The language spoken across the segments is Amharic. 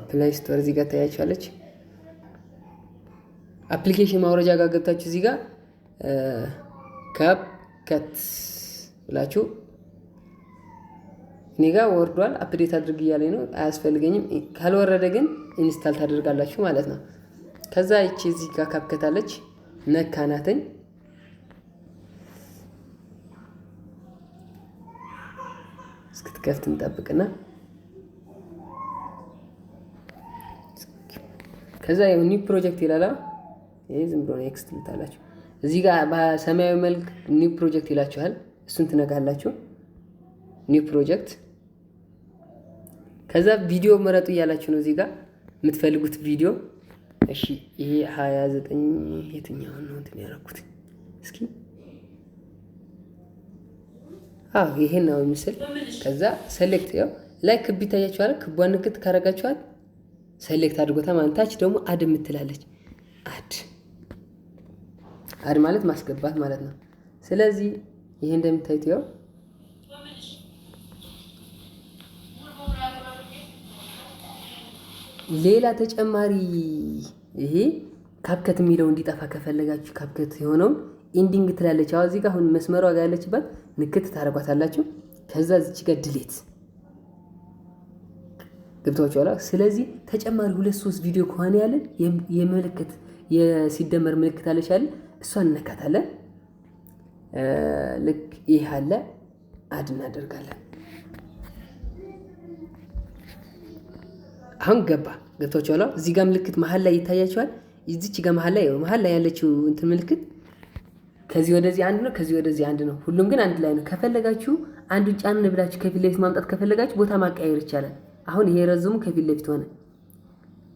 Play Store እዚህ ጋር ታያችኋለች። Application ማውረጃ ጋር ገብታችሁ እዚህ ጋር CapCut ብላችሁ እኔ ጋር ወርዷል። Update አድርግ እያለኝ ነው፣ አያስፈልገኝም። ካልወረደ ግን install ታደርጋላችሁ ማለት ነው። ከዛ ይቺ እዚህ ጋር CapCut አለች፣ ነካናትኝ። እስክትከፍት እንጠብቅና ከዛ ያው new project ይላል። ይሄ ዝም ብሎ next ትሉታላችሁ። እዚህ ጋር በሰማያዊ መልክ new project ይላችኋል። እሱን ትነካላችሁ። New project ከዛ ቪዲዮ ምረጡ እያላችሁ ነው እዚህ ጋር የምትፈልጉት ቪዲዮ። እሺ ይሄ 29 የትኛውን ነው እንትን ያደረኩት? እስኪ አዎ ይሄን ነው ምስል። ከዛ select ያው ላይ ክብ ይታያችኋል። ክቧን ንክት ካረጋችኋት select አድርጎታ ማለት። ታች ደግሞ add የምትላለች፣ add ማለት ማስገባት ማለት ነው። ስለዚህ ይሄ እንደምታዩት ያው ሌላ ተጨማሪ ይሄ CapCut የሚለው እንዲጠፋ ከፈለጋችሁ CapCut የሆነውን ending ትላለች። አዎ እዚህ ጋር አሁን መስመሯ ጋር ያለችባት ንክት ታደርጓታላችሁ። ከዛ እዚች ጋር delete ገብቷችኋል። ስለዚህ ተጨማሪ ሁለት ሶስት ቪዲዮ ከሆነ ያለን የምልክት የሲደመር ምልክት አለች አይደል? እሷን እነካታለን። ልክ ይህ አለ add እናደርጋለን። አሁን ገባ ገብቷችኋል። እዚህ ጋር ምልክት መሀል ላይ ይታያችኋል። እዚች ጋር መሀል ላይ ያለችው እንትን ምልክት ከዚህ ወደዚህ አንድ ነው፣ ከዚህ ወደዚህ አንድ ነው። ሁሉም ግን አንድ ላይ ነው። ከፈለጋችሁ አንዱን ጫን ብላችሁ ከፊት ለፊት ማምጣት ከፈለጋችሁ ቦታ ማቀያየር ይቻላል። አሁን ይሄ ረዝሙ ከፊት ለፊት ሆነ።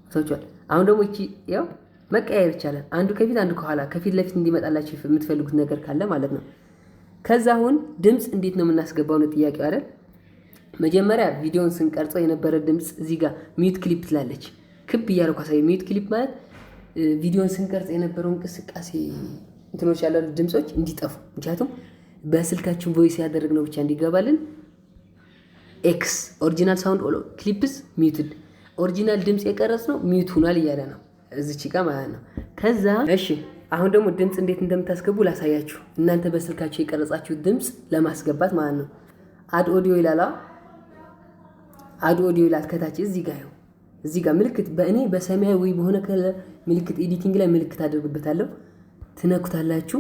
ገብቷችኋል። አሁን ደግሞ እቺ ያው መቀያየር ይቻላል። አንዱ ከፊት አንዱ ከኋላ ከፊት ለፊት እንዲመጣላችሁ የምትፈልጉት ነገር ካለ ማለት ነው። ከዛ አሁን ድምፅ እንዴት ነው የምናስገባው ነው ጥያቄው አይደል? መጀመሪያ ቪዲዮን ስንቀርጸው የነበረ ድምፅ እዚህ ጋር mute clip ትላለች። ክብ እያደረኩ አሳየ። Mute clip ማለት ቪዲዮን ስንቀርጽ የነበረው እንቅስቃሴ እንትኖች ያሉ ድምፆች እንዲጠፉ፣ ምክንያቱም በስልካችን voice ያደረግነው ብቻ እንዲገባልን። X original sound all clips muted፣ original ድምፅ የቀረጽነው mute ሆኗል እያለ ነው እዚች ጋ ማለት ነው። ከዛ እሺ አሁን ደግሞ ድምፅ እንዴት እንደምታስገቡ ላሳያችሁ። እናንተ በስልካችሁ የቀረጻችሁ ድምፅ ለማስገባት ማለት ነው። Add audio ይላል። Add audio ይላል ከታች እዚህ ጋር ይኸው እዚህ ጋር ምልክት በእኔ በሰማያዊ በሆነ color ምልክት editing ላይ ምልክት አድርግበታለሁ። ትነኩታላችሁ።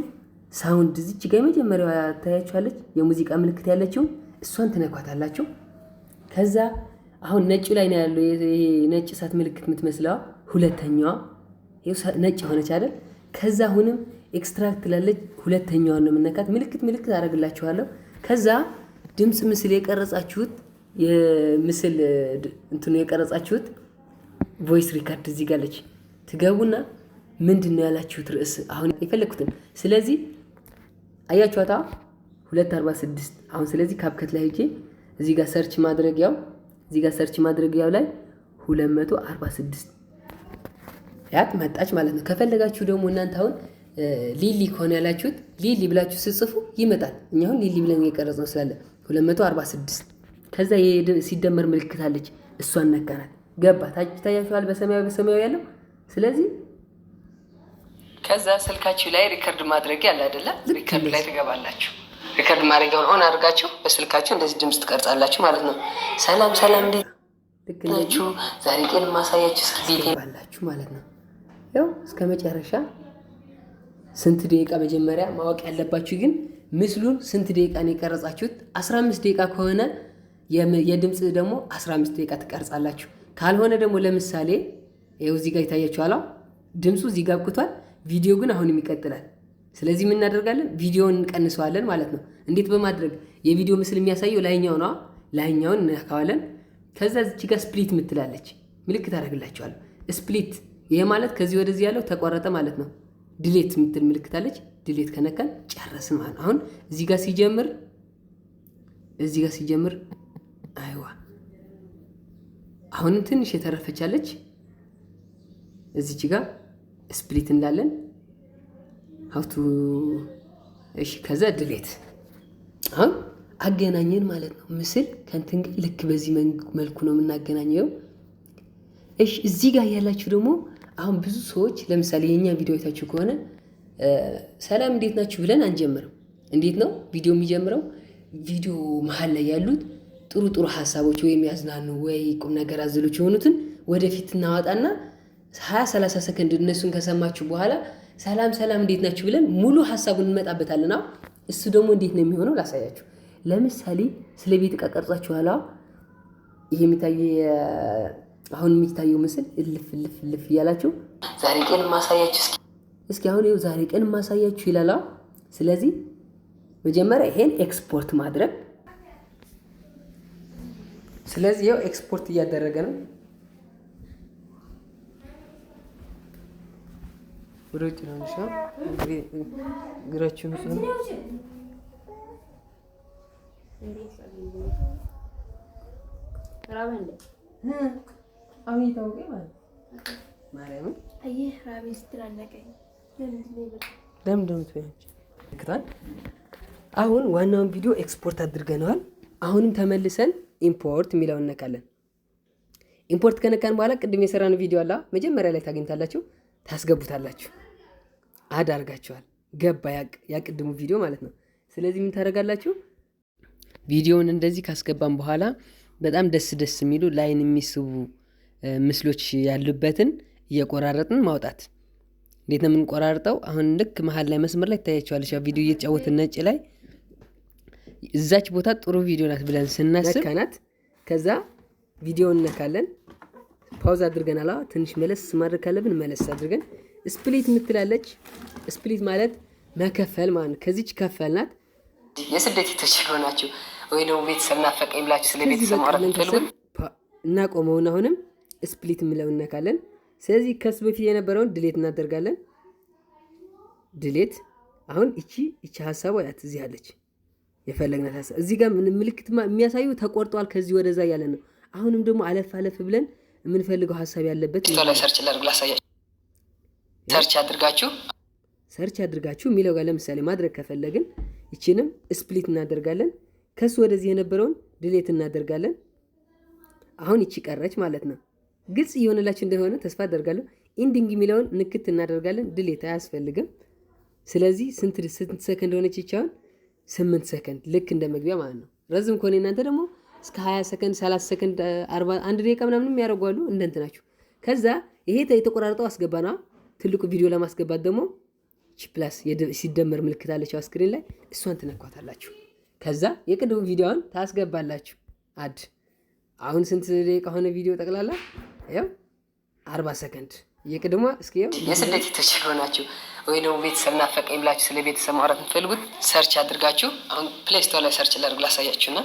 Sound እዚች ጋር የመጀመሪያዋ ታያችኋለች፣ የሙዚቃ ምልክት ያለችው እሷን ትነኳታላችሁ። ከዛ አሁን ነጩ ላይ ነው ያለው ይሄ ነጭ እሳት ምልክት የምትመስለዋ ሁለተኛዋ ነጭ የሆነች አይደል? ከዛ አሁንም extract ትላለች፣ ሁለተኛዋን ነው የምነካት። ምልክት ምልክት አደርግላችኋለሁ። ከዛ ድምፅ ምስል የቀረጻችሁት የምስል እንትኑ የቀረጻችሁት voice record እዚህ ጋር አለች። ትገቡና ምንድን ነው ያላችሁት ርዕስ አሁን የፈለግኩትን። ስለዚህ አያችኋታ 246 አሁን ስለዚህ CapCut ላይ ሄጄ እዚህ ጋር search ማድረጊያው እዚህ ጋር search ማድረጊያው ላይ 246 ያት መጣች ማለት ነው። ከፈለጋችሁ ደግሞ እናንተ አሁን ሊሊ ከሆነ ያላችሁት ሊሊ ብላችሁ ስትጽፉ ይመጣል። እኛ አሁን ሊሊ ብለን የቀረጽነው ስላለ 246 ከዛ ሲደመር ምልክት አለች፣ እሷን ነካናት ገባ። ታያችኋል በሰማያዊ በሰማያዊ ያለው። ስለዚህ ከዛ ስልካችሁ ላይ record ማድረጊያ አለ አይደለ? Record ላይ ትገባላችሁ። Record ማድረጊያውን on አድርጋችሁ በስልካችሁ እንደዚህ ድምፅ ትቀርጻላችሁ ማለት ነው። ሰላም ሰላም፣ እንዴት ናችሁ? ዛሬ ቀን ማሳያችሁ እስኪ ቤቴ ባላችሁ ማለት ነው። ያው እስከ መጨረሻ ስንት ደቂቃ መጀመሪያ ማወቅ ያለባችሁ ግን ምስሉን ስንት ደቂቃ ነው የቀረጻችሁት? 15 ደቂቃ ከሆነ የድምፅ ደግሞ 15 ደቂቃ ትቀርጻላችሁ። ካልሆነ ደግሞ ለምሳሌ ይኸው እዚህ ጋር ይታያችኋል። ድምፁ እዚህ ጋር አብቅቷል። ቪዲዮ ግን አሁንም ይቀጥላል። ስለዚህ ምን እናደርጋለን? ቪዲዮውን እንቀንሰዋለን ማለት ነው። እንዴት በማድረግ የቪዲዮ ምስል የሚያሳየው ላይኛው ነው። ላይኛውን እንነካዋለን። ከዛ እዚች ጋር split ምትላለች ምልክት አደርግላችኋለሁ። Split ይሄ ማለት ከዚህ ወደዚህ ያለው ተቆረጠ ማለት ነው። Delete የምትል ምልክት አለች። Delete ከነካን ጨረስን ማለት ነው። አሁን እዚህ ጋር ሲጀምር አይዋ አሁንም ትንሽ የተረፈቻለች እዚች ጋር split እንላለን። ሀውቱ እሺ፣ ከዛ delete አሁን አገናኘን ማለት ነው። ምስል ከእንትን ጋር ልክ በዚህ መልኩ ነው የምናገናኘው። እሺ እዚህ ጋር ያላችሁ ደግሞ አሁን ብዙ ሰዎች ለምሳሌ የኛ ቪዲዮ አይታችሁ ከሆነ ሰላም እንዴት ናችሁ ብለን አንጀምርም። እንዴት ነው ቪዲዮ የሚጀምረው? ቪዲዮ መሀል ላይ ያሉት ጥሩ ጥሩ ሀሳቦች ወይ የሚያዝናኑ ወይ ቁም ነገር አዘሎች የሆኑትን ወደፊት እናወጣና 20 30 ሰከንድ እነሱን ከሰማችሁ በኋላ ሰላም ሰላም እንዴት ናችሁ ብለን ሙሉ ሀሳቡን እንመጣበታለን። እሱ ደግሞ እንዴት ነው የሚሆነው ላሳያችሁ። ለምሳሌ ስለ ቤት ዕቃ ቀርጻችኋል። ይሄ የሚታየ አሁን የሚታየው ምስል እልፍ እልፍ እልፍ እያላችሁ ዛሬ ቀን ማሳያችሁ እስኪ አሁን ይኸው ዛሬ ቀን ማሳያችሁ ይላል። ስለዚህ መጀመሪያ ይሄን ኤክስፖርት ማድረግ። ስለዚህ ይኸው ኤክስፖርት እያደረገ ነው። ወደ ውጭ ነው የሚሻው። እግራችሁ ንጹህ ነው። አሁን እየታወቀ ማለት ማርያምን ለምንድን ነው የምትበያቸው? አሁን ዋናውን ቪዲዮ ኤክስፖርት አድርገነዋል። አሁንም ተመልሰን import የሚለውን እነካለን። Import ከነካን በኋላ ቅድም የሰራነው ቪዲዮ አለ መጀመሪያ ላይ ታገኝታላችሁ፣ ታስገቡታላችሁ። Add አድርጋችኋል። ገባ ያቅድሙ ቪዲዮ ማለት ነው። ስለዚህ ምን ታደርጋላችሁ? ቪዲዮውን እንደዚህ ካስገባን በኋላ በጣም ደስ ደስ የሚሉ ላይን የሚስቡ ምስሎች ያሉበትን እየቆራረጥን ማውጣት። እንዴት ነው የምንቆራርጠው? አሁን ልክ መሀል ላይ መስመር ላይ ትታያቸዋለች። ቪዲዮ እየተጫወትን ነጭ ላይ እዛች ቦታ ጥሩ ቪዲዮ ናት ብለን ስናስብ ነካናት። ከዛ ቪዲዮውን እነካለን። Pause አድርገናል። ትንሽ መለስ ማድረግ ካለብን መለስ አድርገን split የምትላለች። Split ማለት መከፈል ማለት ነው። ከዚች ከፈልናት። የስደት የተቸገሩ ወይ ደግሞ ቤተሰብ ናፈቀኝ ብላችሁ ስለ ቤተሰብ ማውራት የምትፈልጉ እናቆመውን። አሁንም split የምለው እነካለን። ስለዚህ ከሱ በፊት የነበረውን delete እናደርጋለን። Delete። አሁን እቺ ሀሳቧ ያት እዚህ አለች የፈለግናት ሀሳብ እዚህ ጋር ምልክት የሚያሳዩ ተቆርጧል። ከዚህ ወደዛ ያለ ነው። አሁንም ደግሞ አለፍ አለፍ ብለን የምንፈልገው ሀሳብ ያለበት ላይ search ላድርግ ላሳያችሁ። Search አድርጋችሁ Search አድርጋችሁ የሚለው ጋር ለምሳሌ ማድረግ ከፈለግን ይቺንም split እናደርጋለን። ከሱ ወደዚህ የነበረውን delete እናደርጋለን። አሁን ይቺ ቀረች ማለት ነው። ግልጽ እየሆነላችሁ እንደሆነ ተስፋ አደርጋለሁ። Ending የሚለውን ንክት እናደርጋለን። Delete አያስፈልግም። ስለዚህ ስንት ሰከንድ ሆነች? ይቻውን 8 ሰከንድ ልክ እንደ መግቢያ ማለት ነው። ረዝም ከሆነ እናንተ ደግሞ እስከ 20 ሰከንድ፣ 30 ሰከንድ፣ 41 ደቂቃ ምናምን የሚያደርጉ አሉ እንደ እንትናችሁ። ከዛ ይሄ የተቆራረጠው አስገባና ትልቁ ቪዲዮ ለማስገባት ደግሞ ቺ plus ሲደመር ምልክት አለችው screen ላይ እሷን ትነኳታላችሁ። ከዛ የቅድሙ ቪዲዮውን ታስገባላችሁ። Add አሁን ስንት ደቂቃ ሆነ ቪዲዮ ጠቅላላ? ያው 40 ሰከንድ የቅድሟ እስኪ ያው የስደት የተቸገሩ ናችሁ ወይ ደግሞ ቤተሰብ ናፈቀኝ ብላችሁ ስለ ቤተሰብ ማውራት የምትፈልጉት search አድርጋችሁ አሁን Play Store ላይ search ላድርግ ላሳያችሁና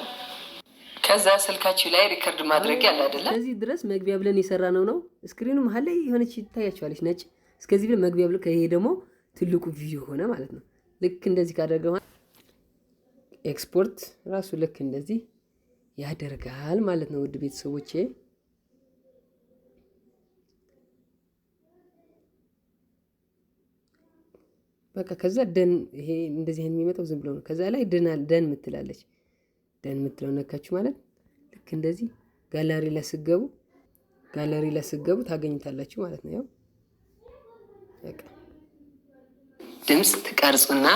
ከዛ ስልካችሁ ላይ record ማድረግ ያለ አይደለ? እስከዚህ ድረስ መግቢያ ብለን የሰራነው ነው። Screen ኑ መሀል ላይ የሆነች ይታያችኋለች ነጭ። እስከዚህ ብለን መግቢያ ብለን ይሄ ደግሞ ትልቁ ቪዲዮ ሆነ ማለት ነው። ልክ እንደዚህ ካደረገው ኤክስፖርት ራሱ ልክ እንደዚህ ያደርጋል ማለት ነው። ውድ ቤተሰቦቼ በቃ ከዛ done ይሄ እንደዚህ የሚመጣው ዝም ብሎ ነው። ከዛ ላይ done ምትላለች። Done ምትለው ነካችሁ ማለት ልክ እንደዚህ ጋላሪ ላይ ስትገቡ ታገኙታላችሁ ማለት ነው። ያው በቃ ድምጽ ትቀርጹና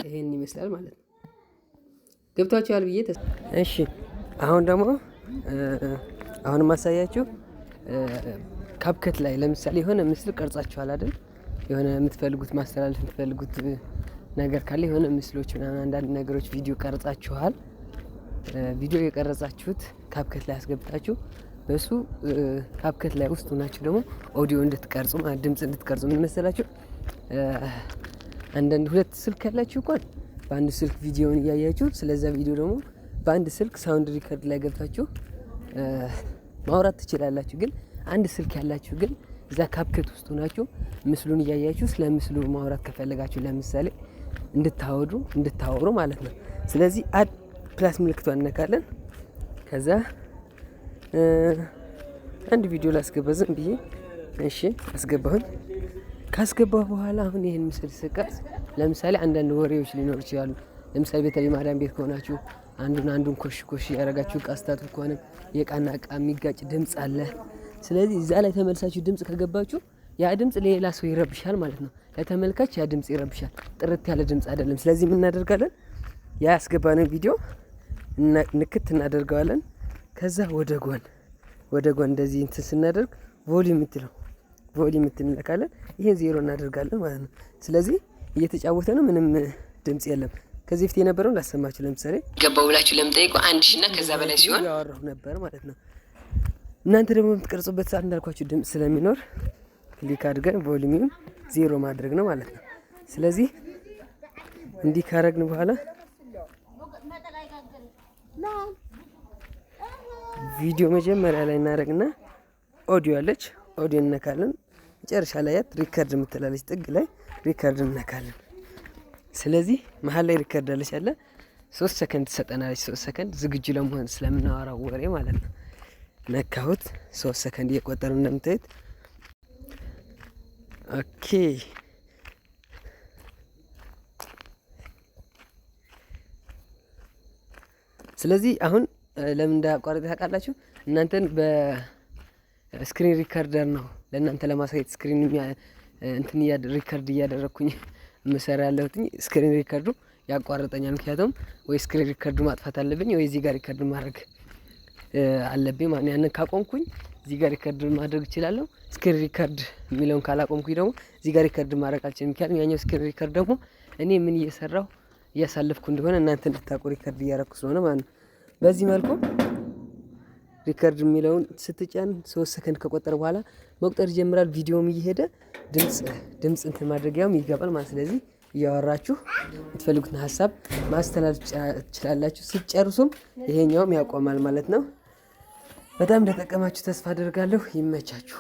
ይሄን ይመስላል ማለት ነው። ገብቷችኋል ብዬ እሺ። አሁን ደግሞ አሁን ማሳያችሁ CapCut ላይ ለምሳሌ የሆነ ምስል ቀርጻችኋል አይደል? የሆነ የምትፈልጉት ማስተላለፍ የምትፈልጉት ነገር ካለ የሆነ ምስሎች ምናምን አንዳንድ ነገሮች ቪዲዮ ቀርጻችኋል። ቪዲዮ የቀረጻችሁት CapCut ላይ አስገብታችሁ በሱ CapCut ላይ ውስጥ ሆናችሁ ደግሞ ኦዲዮ እንድትቀርጹ ማለት ድምጽ እንድትቀርጹ ምን መሰላችሁ? አንዳንድ ሁለት ስልክ ያላችሁ እንኳን በአንድ ስልክ ቪዲዮውን እያያችሁ ስለዛ ቪዲዮ ደግሞ በአንድ ስልክ sound record ላይ ገብታችሁ ማውራት ትችላላችሁ። ግን አንድ ስልክ ያላችሁ ግን እዛ CapCut ውስጥ ሆናችሁ ምስሉን እያያችሁ ስለ ምስሉ ማውራት ከፈለጋችሁ ለምሳሌ እንድታወሩ ማለት ነው። ስለዚህ add plus ምልክቷን እነካለን። ከዛ አንድ ቪዲዮ ላስገባ ዝም ብዬ እሺ፣ አስገባሁኝ። ካስገባሁ በኋላ አሁን ይሄን ምስል ስቀርጽ ለምሳሌ አንዳንድ ወሬዎች ሊኖሩ ይችላሉ። ለምሳሌ በተለይ ማዳም ቤት ከሆናችሁ አንዱን ኮሽ ኮሽ ያደረጋችሁ እቃ ስታጥቡ ከሆነ የእቃና እቃ የሚጋጭ ድምጽ አለ። ስለዚህ እዛ ላይ ተመልሳችሁ ድምጽ ከገባችሁ ያ ድምጽ ሌላ ሰው ይረብሻል ማለት ነው። ለተመልካች ያ ድምጽ ይረብሻል፣ ጥርት ያለ ድምጽ አይደለም። ስለዚህ ምን እናደርጋለን? ያ ያስገባነው ቪዲዮ ንክት እናደርገዋለን። ከዛ ወደ ጎን እንደዚህ እንትን ስናደርግ volume የምትለው volume የምትል እንነካለን። ይሄን ዜሮ እናደርጋለን ማለት ነው። ስለዚህ እየተጫወተ ነው፣ ምንም ድምጽ የለም። ከዚህ በፊት የነበረውን ላሰማችሁ። ለምሳሌ ገባው ብላችሁ ለምጠይቁ 1000 እና ከዛ በላይ ሲሆን ያወራሁ ነበር ማለት ነው። እናንተ ደግሞ በምትቀርጹበት ሰዓት እንዳልኳችሁ ድምጽ ስለሚኖር click አድርገን volume ኡን ዜሮ ማድረግ ነው ማለት ነው። ስለዚህ እንዲህ ካረግን በኋላ ቪዲዮ መጀመሪያ ላይ እናደርግና ኦዲዮ አለች፣ ኦዲዮ እንነካለን። መጨረሻ ላይ ያት record የምትላለች ጥግ ላይ record እንነካለን። ስለዚህ መሀል ላይ record አለች አለ 3 ሰከንድ ትሰጠናለች። 3 ሰከንድ ዝግጁ ለመሆን ስለምናወራው ወሬ ማለት ነው። ነካሁት። 3 ሰከንድ እየቆጠሩ እንደምታዩት። Okay፣ ስለዚህ አሁን ለምን እንዳቋረጥ ታውቃላችሁ? እናንተን በ screen recorder ነው ለእናንተ ለማሳየት screen እንትን record እያደረግኩኝ የምሰራ ያለሁትኝ። Screen record ኡ ያቋርጠኛል። ምክንያቱም ወይ screen record ኡ ማጥፋት አለብኝ ወይ እዚህ ጋር record ማድረግ አለብኝ ማለት ነው። ያንን ካቆምኩኝ እዚህ ጋር record ማድረግ እችላለሁ። Screen record የሚለውን ካላቆምኩኝ ደግሞ እዚህ ጋር record ማድረግ አልችልም። ምክንያቱም ያኛው screen record ደግሞ እኔ ምን እየሰራሁ እያሳለፍኩ እንደሆነ እናንተ እንድታውቁ record እያረኩ ስለሆነ ማለት ነው። በዚህ መልኩ record የሚለውን ስትጫን 3 ሰከንድ ከቆጠረ በኋላ መቁጠር ይጀምራል። ቪዲዮም እየሄደ ድምጽ እንትን ማድረጊያውም ይገባል ማለት። ስለዚህ እያወራችሁ የምትፈልጉትን ሀሳብ ማስተላለፍ ትችላላችሁ። ስትጨርሱም ይሄኛውም ያቆማል ማለት ነው። በጣም እንደጠቀማችሁ ተስፋ አደርጋለሁ። ይመቻችሁ።